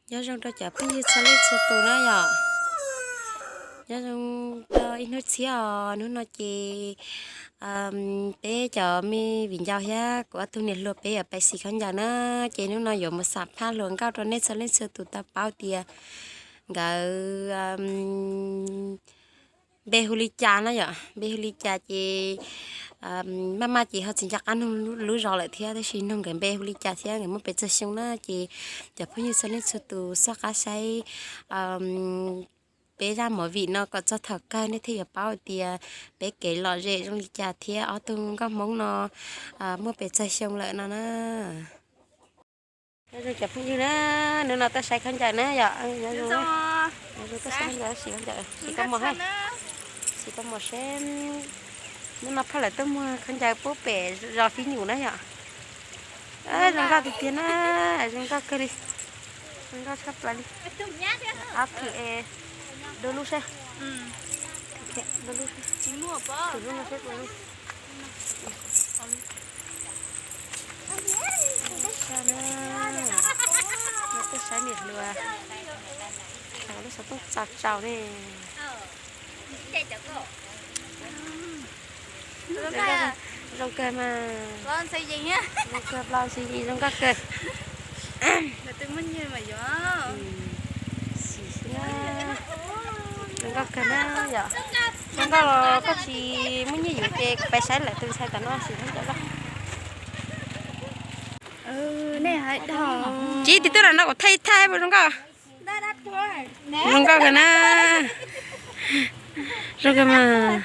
Nyob zoo rau cov phooj ywg txhua leej txhua tus na yom. Nyob zoo rau ib hnub tshiab os, hnub no ces peb cov me viv ncaus thiab kuv ob tug niam hluas peb yuav pais xim khaub ncaws na, ces hnub no yuav mus xam phaj hluas nkauj rau nej txhua leej txhua tus tau paub tias nkawd npe hu li cas na yom, npe hu li cas ces maj maj ces ho tsis nco qab nug lub zos lawm thiab, tab sis nug nkawd npe hu li cas thiab nkawd muaj pes tsawg xyoo na, ces cov phooj ywg txhua leej txhua tus txhob qab saib peb zaj movie no kom txog thaum kawg nej thiaj yuav paub hais tias peb kev lom zem zoo li cas thiab ob tug nkauj Hmoob no muaj pes tsawg xyoo lawm no na. Nyob zoo cov phooj ywg na, hnub no tuaj saib khaub ncaws na yom, nyob zoo, nyob zoo tuaj saib khaub ncaws, sim khaub ncaws, sim kab mos, sim kab mos seb hnub no phaj lawv tuaj muag khaub ncaws pub pem zos Fib Nyum na yom. Zoo nkauj tiag tiag na, zoo nkauj kawg li, zoo nkauj tshaj plaws li. Ab, thử e, đôi lúc seb, đôi lúc seb, thử lúc nào seb đôi lúc. Tuaj saib niam hluas, lub xov tooj txaus tsaus ne. Zoo kawg mas, zoo kawg Plau Ntxwg Yim, zoo nkauj kawg. Zoo nkauj kawg na yom. Zoo nkauj los koj tsis muaj nyiaj yuav ces kuv pais saib lawv tus ntxhais tom no xim khaub ncaws. Tsis tiv tuaj los no kuv thaij thaij puas zoo nkauj. Zoo nkauj kawg na. Zoo kawg mas.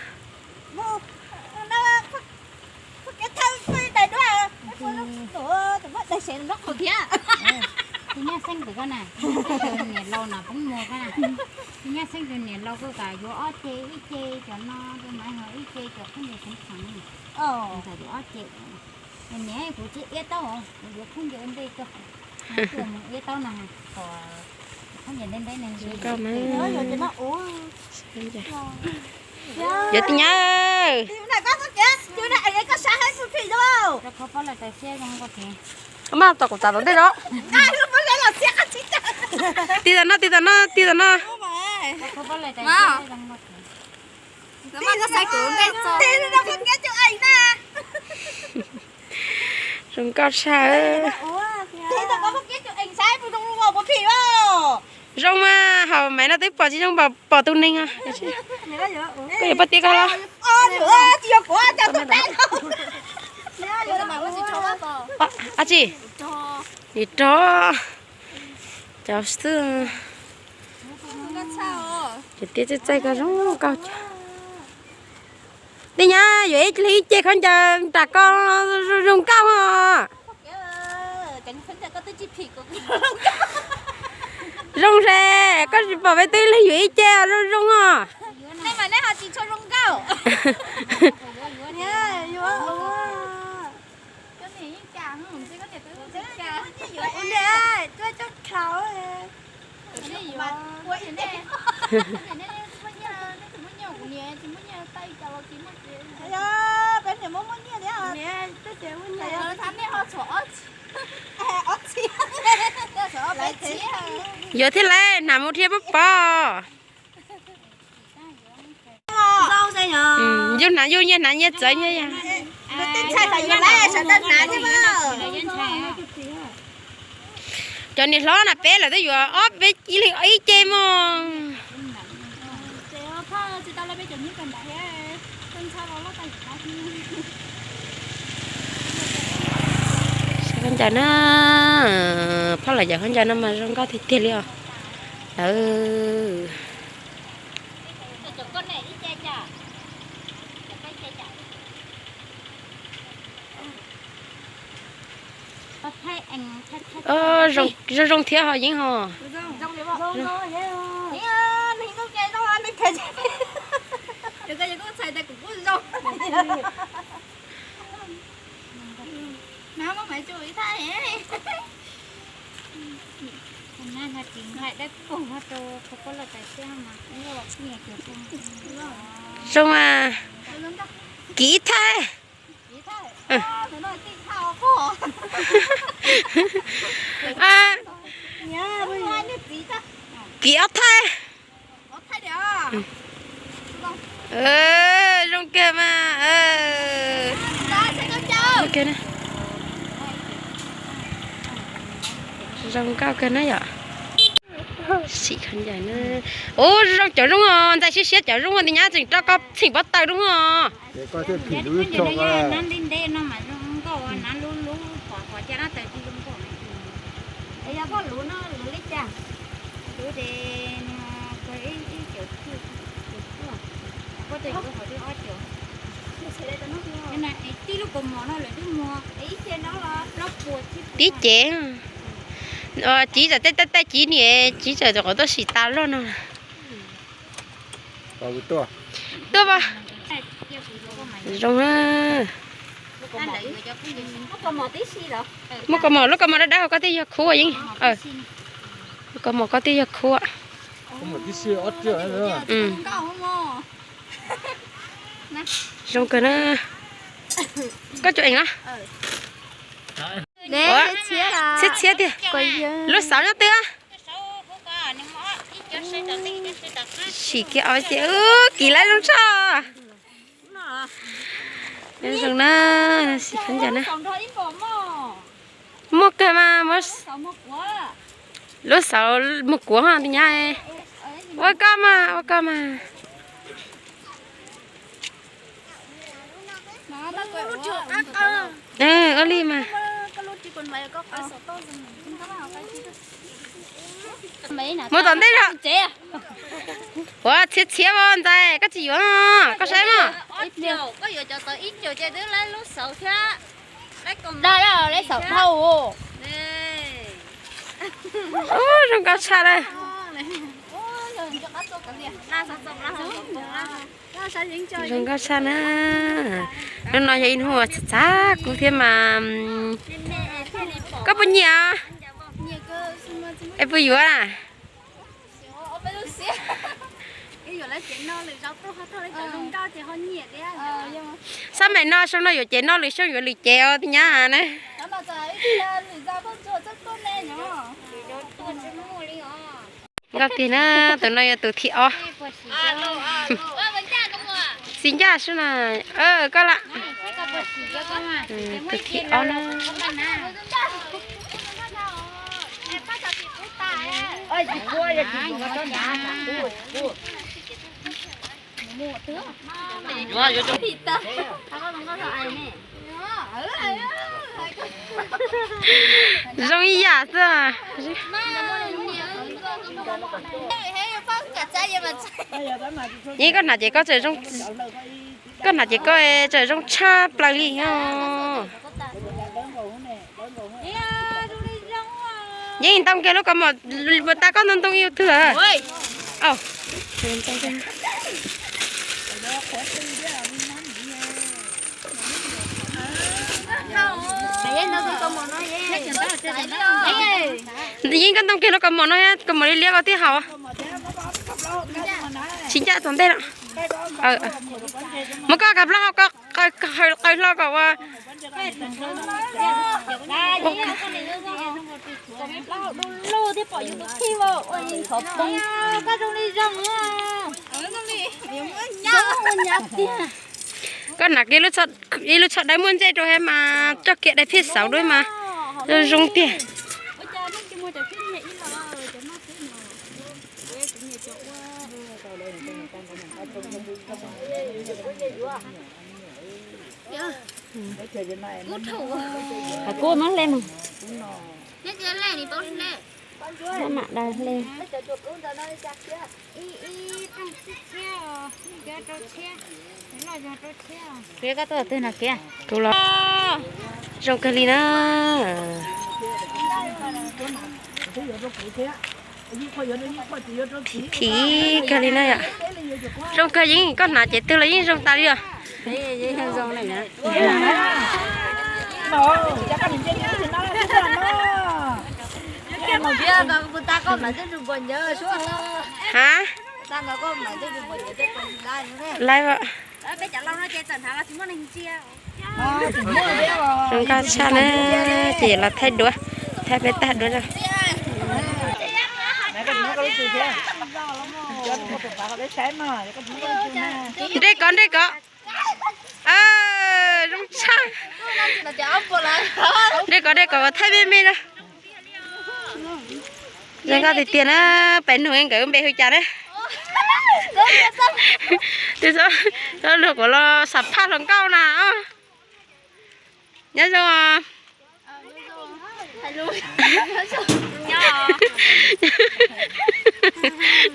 Tus nyab xeeb tus koj na, tus niam laus no poob muag koj na. Tus nyab xeeb tus niam laus koj kam yuav ob ce, ib ce cov no rau Maiv Hos, ib ce cov khaub ncaws kheev kheev, kam yuav ob ce. Niam, kuv tsis iab taub, kuv yuav khaub ncaws ntej tso. Tuaj mus iab taub no, khaub ncaws ntej ntej ne. Yuav tij nyab. Mas tau kuv txav tom ntej no. Tig tom no, tig tom no, tig tom no. Zoo nkauj tshaj. Zoo mas, hauv Maiv no twb pom tsis zoo, pom tus neeg. Koj yuav poj tiab koj los? Ab tsi, nim rog, cov xwb. Cov tiab txaij txaij koj zoo nkauj. Tij nyab yuav ib leeg ib ce khaub ncaws nram koj zoo nkauj os. Zoo se, koj tsis pom peb twb ib leeg yuav ib ce zoo zoo os. Yuav thiab lawm, hnav mus dhia pab pov. Yus hnav yus, nyias hnav nyias txawv nyias. Cov niam hlob na peb lawm twb yuav ob peb ib leeg ib ce mog. Khaub ncaws na, phoj los yawm khaub ncaws no mas zoo nkauj tiag tiag li os. Lawv zoo zoo thiab ho Yeeb ho. Zoo mas, kiv thaij. Kiv ob thaij. Zoo kawg mas. Zoo nkauj kawg na yom. Sim khav ncaws na. Ub, zoo cov zoo os, ntxais siab siab cov zoo os, ntxais nyab tseem rau koj txheem pob taws zoo os. Tib cev, civ txawm tej tej civ niam civ txawm qhov tuaj sim tas loj no. Tuaj, tuaj pab. Zoo na. Muaj kaus mom, lub kaus mom dawb dawb hauv koj thiaj yog khub yeej. Lub kaus mom koj thiaj yog khub. Zoo kawg na. Koj cov ees na. Txhiab txhiab tiag. Lub xauv nyob twg? Sim kiag os ces kiv laib zoo tshaj. Zoo na, sim khav ncaws na. Muaj kawg mas, lub xauv mus kuav ho ti nyab. Ua koj mas, ua koj mas. Ua li mas. Mus tom ntej os. Ua txhiab txhiab os ntxais, koj tsis yuav, koj saib mog. Zoo nkauj tshaj na. Zoo nkauj tshaj na. Hnub no yog ib hnub txav txav kub thiab mas. Koj puas nyiam? Es puas yuav na? Xab maim no xyoo no yuav cev no lwm xyoo yuav lwm cev os ti nyab na. Nkauj tiag na, tus no yog tus thib ob. Txiv ncaj xwb na. Koj la. Tus thib ob na. Zoo ib yam xwb. Yeej koj hnav ces koj txawm zoo, koj hnav ces koj txawm zoo tshaj plaws li os. Yeej ntoo kiag lub kaus mom, puas tas koj ntoo ntoo yus twg lawm? Yeej koj ntoo kiag lub kaus mom no thiab, kaus mom liab liab koj thiaj haus. Tsis ncaj tom ntej lawm. Muab koj kav plaub hau, koj qaws hlo kom ua. Koj hnav kiag ib lub tsho dawb muaj ntsej rau thiab mas coj kiag daim phiaj xauv dua mas zoo zoo tiag. Kub muab hle mus. Maj mam daws hle. Kuv los zoo kawg li na. Phim phim kawg li na yom. Zoo kawg, yeej koj hnav cev twg los yeej zoo tas li os. Ha, laiv. Zoo nkauj tshaj na, ces los thaij duab, thaij peb tag duab os. Nreg kov, nreg kov. Zoo tshaj. Nreg kov, nreg kov, thaij me me na. Zoo nkauj tiag tiag na. Peb nug nkawd npe hu cas na. Twb txhob luag kuv los xam phaj hluas nkauj na. Nyob zoo.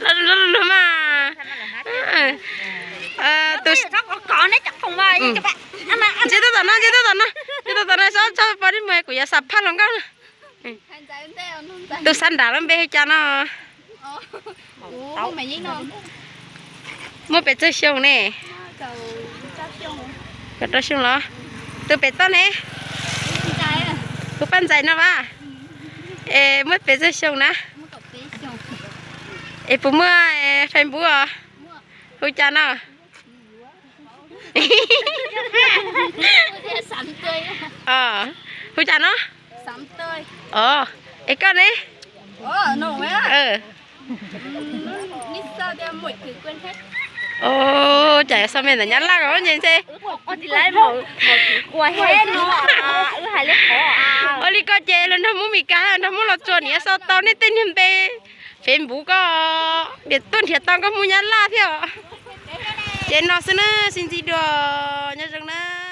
Los luag mas. Ntsia tuaj tom no, ntsia tuaj tom no, ntsia tuaj tom no, tso tso pov ris mus kuv yuav xam phaj hluas nkauj na. Tus xav nram lub npe hu cas no? Muaj pes tsawg xyoo ne? Kaum rau xyoo los? Tus pem toj ne? Kuv Paj Ntxais no vas. Es muaj pes tsawg xyoo na? Es puas muaj Facebook os? Hu cas no? Hu cas no? Es koj ne? Cas xov me ntawm Nyab Laj os nce nce. Ua li ko ces los nrog Hmoob Mes Kas, nrog Hmoob Los Tsuas niam xav tau nej tej niag npe Facebook ko, niam tuaj nrhiav tau koj Hmoob Nyab Laj thiab. Ces no xwb na, sib ntsib dua, nyob zoo na.